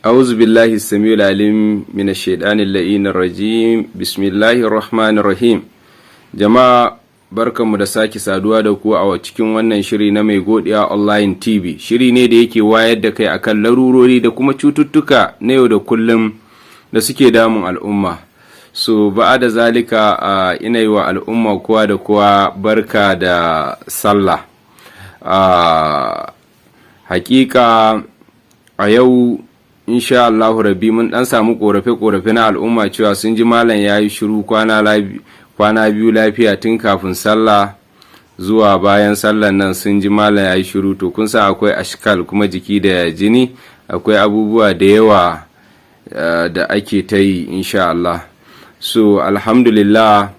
أعوذ بالله السميع العليم من الشيطان اللعين الرجيم. بسم الله الرحمن الرحيم. Jama'a, barkanmu da sake saduwa da ku a cikin wannan shiri na Mai Godiya Online TV. Shiri ne da yake wayar da kai akan larurori da kuma cututtuka na yau da kullum da suke damun al'umma. So ba'a da zalika, ina yi wa al'umma kowa da kowa barka da sallah. Hakika a yau, insha Allahu Rabbi, mun dan samu korafe-korafe na al'umma cewa sun ji malam ya yi shiru kwana biyu lafiya, tun kafin sallah zuwa bayan sallan nan sun ji malam ya yi shiru. To kun san akwai ashkal, kuma jiki da jini, akwai abubuwa da yawa da ake ta yi, insha Allah. So alhamdulillah,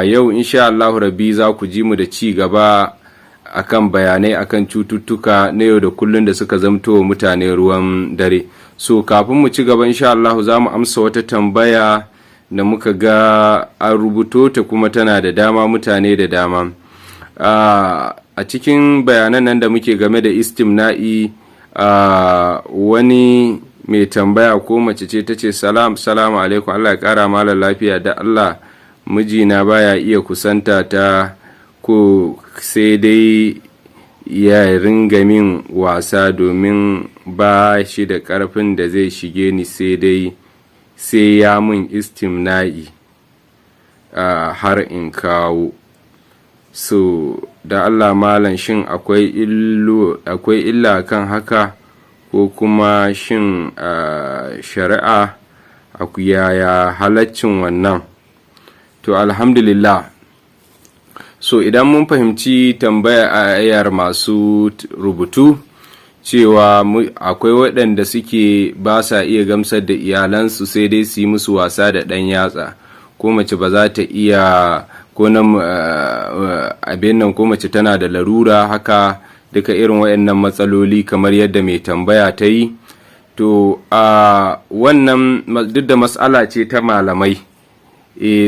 yau insha Allahu Rabbi za ku ji mu da ci gaba akan bayanai akan cututtuka na yau da kullun da suka zamto mutane ruwan dare. So kafin mu ci gaba, insha Allah za mu amsa wata tambaya da muka ga an rubuto ta, kuma tana da dama, mutane da dama. A cikin bayanan nan da muke game da istimna'i, wani mai tambaya ko mace ce ta ce, "Salam, salamu alaikum, Allah ya kara malam lafiya. Da Allah mijina baya iya kusanta ta ko sai dai ya ringa min wasa, domin ba shi da ƙarfin da zai shige ni, sai dai sai ya mun istimna'i har in kawo. So da Allah malam, shin akwai illa kan haka, ko kuma shin shari'a yaya halaccin wannan?" To alhamdulillah. So idan mun fahimci tambaya ayar masu rubutu, cewa akwai waɗanda suke ba sa iya gamsar da iyalansu, sai dai su yi musu wasa da ɗan yatsa, ko mace ba za ta iya ko nan abin nan, ko mace tana da larura haka, duka irin waɗannan matsaloli kamar yadda mai tambaya ta yi. To a wannan duk da matsala ce ta malamai,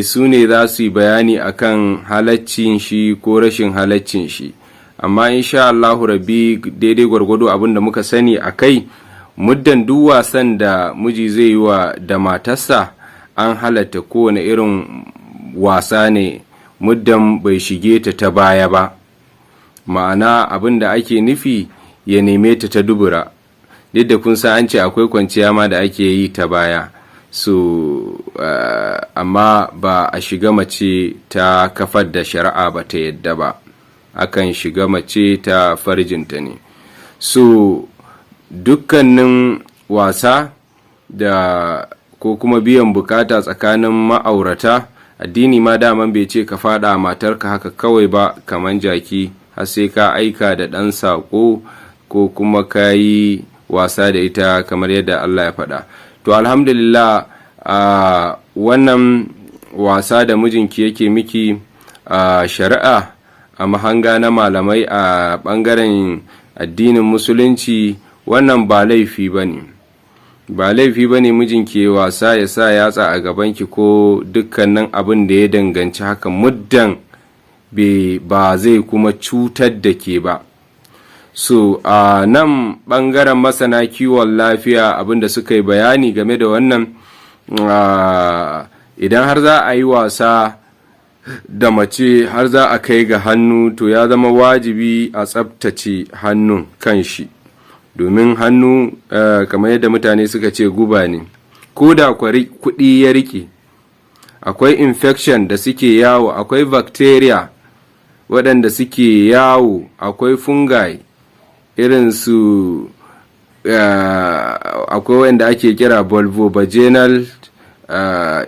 su ne za su yi bayani akan halaccin shi ko rashin halaccin shi. Amma insha Allahu Rabbi, daidai gwargwado abin da muka sani a kai, muddan duk wasan da miji zai yi wa da matarsa an halatta, kowane irin wasa ne, muddan bai shige ta ta baya ba. Ma'ana, abin da ake nufi, ya neme ta ta dubura. Duk da kun san an ce akwai kwanciya ma da ake yi ta baya. So amma ba a shiga mace ta kafar da shari'a ba ta yadda ba, akan shiga mace ta farjinta ne. So dukkanin wasa da ko kuma biyan bukata tsakanin ma'aurata, addini ma daman bai ce ka fada matarka haka kawai ba kaman jaki, har sai ka aika da ɗan saƙo ko kuma ka yi wasa da ita kamar yadda Allah ya faɗa. To alhamdulillah, a wannan wasa da mijinki yake miki, a shari'a, a mahanga na malamai a ɓangaren addinin Musulunci, wannan ba laifi ba ne. Ba laifi ba ne mijinki wasa, ya sa yatsa a gabanki ko dukkanin abin da ya danganci haka, muddan ba zai kuma cutar da ke ba. So a nan ɓangaren masana kiwon lafiya, abin da suka yi bayani game da wannan, idan har za a yi wasa da mace har za a kai ga hannu, to ya zama wajibi a tsabtace hannun kan shi, domin hannu, kamar yadda mutane suka ce, guba ne. Ko da kuɗi ya riƙe, akwai infection da suke yawo, akwai bacteria waɗanda suke yawo, akwai fungi irin su akwai wanda ake kira vulvovaginal,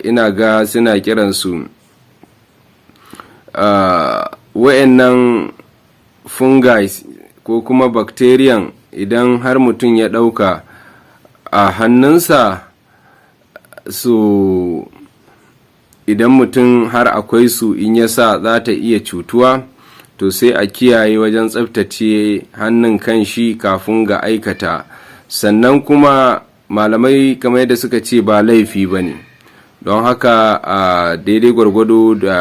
ina ga suna kiransu wa'annan fungi ko kuma bacterian. Idan har mutum ya ɗauka a hannunsa, so idan mutum har akwai su, in ya sa, za ta iya cutuwa. To sai a kiyaye wajen tsaftace hannun kan shi kafin ga aikata. Sannan kuma malamai kamar yadda suka ce, ba laifi ba ne. Don haka a daidai gwargwado da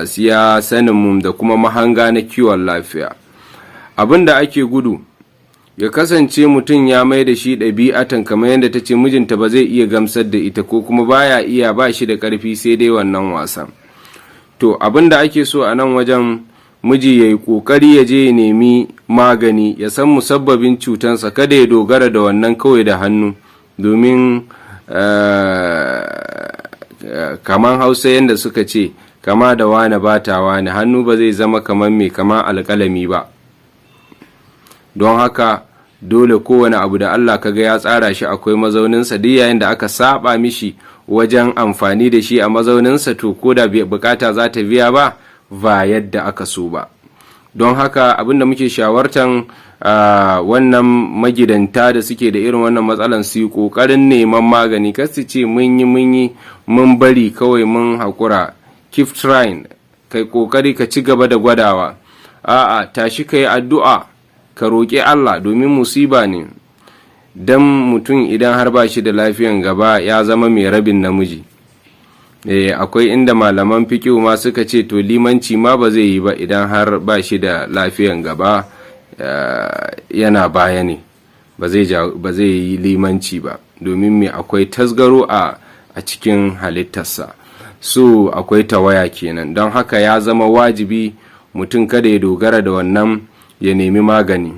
siya saninmu da kuma mahanga na kiwon lafiya, abin da ake gudu, Ya kasance mutum ya mai da shi ɗabi'atan, kamar yadda ta ce mijinta ba zai iya gamsar da ita ko kuma baya iya, ba shi da ƙarfi, sai dai wannan wasan. To, abin da ake so a nan wajen, miji ya yi ƙoƙari ya je ya nemi magani, ya san musabbabin cutansa, kada ya dogara da wannan kawai da hannu, domin kamar Hausa yadda suka ce, kama da wane bata wane, hannu ba zai zama kamar mai kama alƙalami ba. Don haka dole kowane abu da Allah kaga ya tsara shi akwai mazauninsa. Duk yayin da aka saba mishi wajen amfani da shi a mazauninsa, to ko da bukata za ta biya ba ba yadda aka so ba. Don haka abinda muke shawartan wannan magidanta da suke da irin wannan matsalan, su yi kokarin neman magani. Kar su ce mun yi, mun yi, mun bari, kawai mun haƙura. Keep trying, kai kokari ka ci gaba da gwadawa. A'a, tashi ka yi addu'a, ka roƙi Allah, domin musiba ne dan mutum idan har ba shi da lafiyan gaba ya zama mai rabin namiji. Akwai inda malaman fikihu ma suka ce to limanci ma ba zai yi ba idan har ba shi da lafiyan gaba, yana baya ne, ba zai yi limanci ba, domin me? Akwai tasgaro a cikin halittarsa, so akwai tawaya kenan. Don haka ya zama wajibi mutum kada ya dogara da wannan, ya nemi magani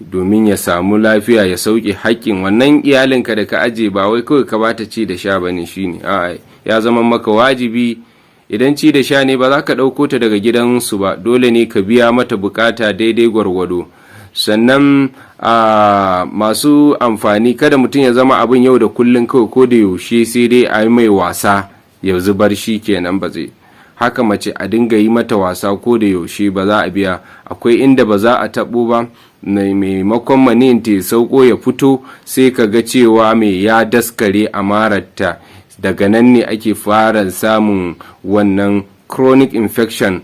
domin ya samu lafiya, ya sauke haƙƙin wannan iyalinka da ka aje. Ba wai kawai ka bata ci da sha bane shine, a'a, ya zama maka wajibi. Idan ci da sha ne, ba za ka ɗauko ta daga gidansu ba, dole ne ka biya mata bukata daidai gwargwado. Sannan a masu amfani, kada mutum ya zama abin yau da kullum kawai, ko da yaushe sai dai a yi mai wasa ya zubar, shi kenan, ba zai haka. Mace a dinga yi mata wasa ko da yaushe, ba za a biya. Akwai inda ba za a taɓo ba, maimakon maniyin ta sauko ya fito, sai ka ga cewa mai ya daskare a mararta. Daga nan ne ake fara samun wannan chronic infection,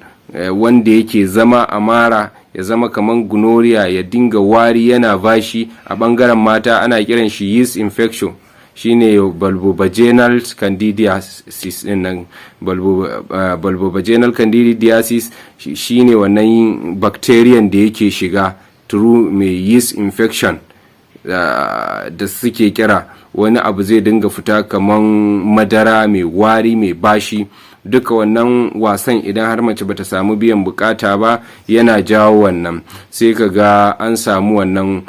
wanda yake zama a mara, ya zama kamar gonorrhea, ya dinga wari, yana bashi. A bangaren mata ana kiran shi yeast infection, shine vulvovaginal candidiasis din nan. Vulvovaginal candidiasis shine wannan bacterium da yake shiga through mai yeast infection da suke kira. Wani abu zai dinga fita kaman madara mai wari, mai bashi. Duka wannan wasan, idan har mace bata samu biyan bukata ba, yana jawo wannan. Sai ka ga an samu wannan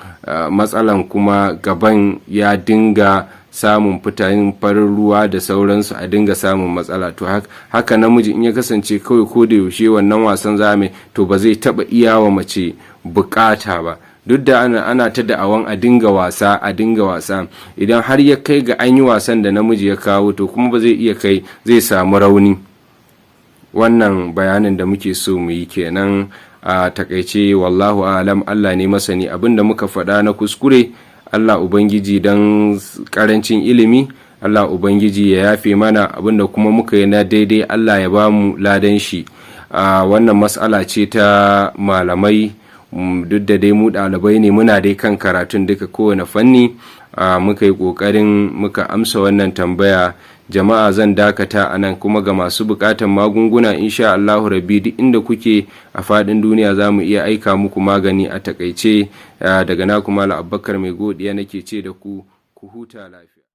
matsalan, kuma gaban ya dinga samun fitayin farin ruwa da sauransu, a dinga samun matsala. To haka namiji in ya kasance kawai ko da yaushe wannan wasan za mai, to ba zai taba iya wa mace bukata ba. Duk da ana ta da'awan a dinga wasa, a dinga wasa, idan har ya kai ga an yi wasan da namiji ya kawo, to kuma ba zai iya kai, zai samu rauni. Wannan bayanin da muke so mu yi kenan a takaice. Wallahu alam, Allah ne masani. Abin da muka faɗa na kuskure, Allah Ubangiji, don karancin ilimi, Allah Ubangiji ya yafe mana. Abin da kuma muka yi na daidai, Allah ya ba mu ladan shi. A wannan matsala ce ta malamai, duk da dai mu ɗalibai ne, muna dai kan karatun duka kowane fanni, muka yi ƙoƙarin muka amsa wannan tambaya. Jama'a, zan dakata a nan. Kuma ga masu buƙatan magunguna, insha Allahu Rabbi, duk inda kuke a faɗin duniya za mu iya aika muku magani. A takaice, daga naku Malam Abubakar Mai Godiya nake ce da ku, ku huta lafiya.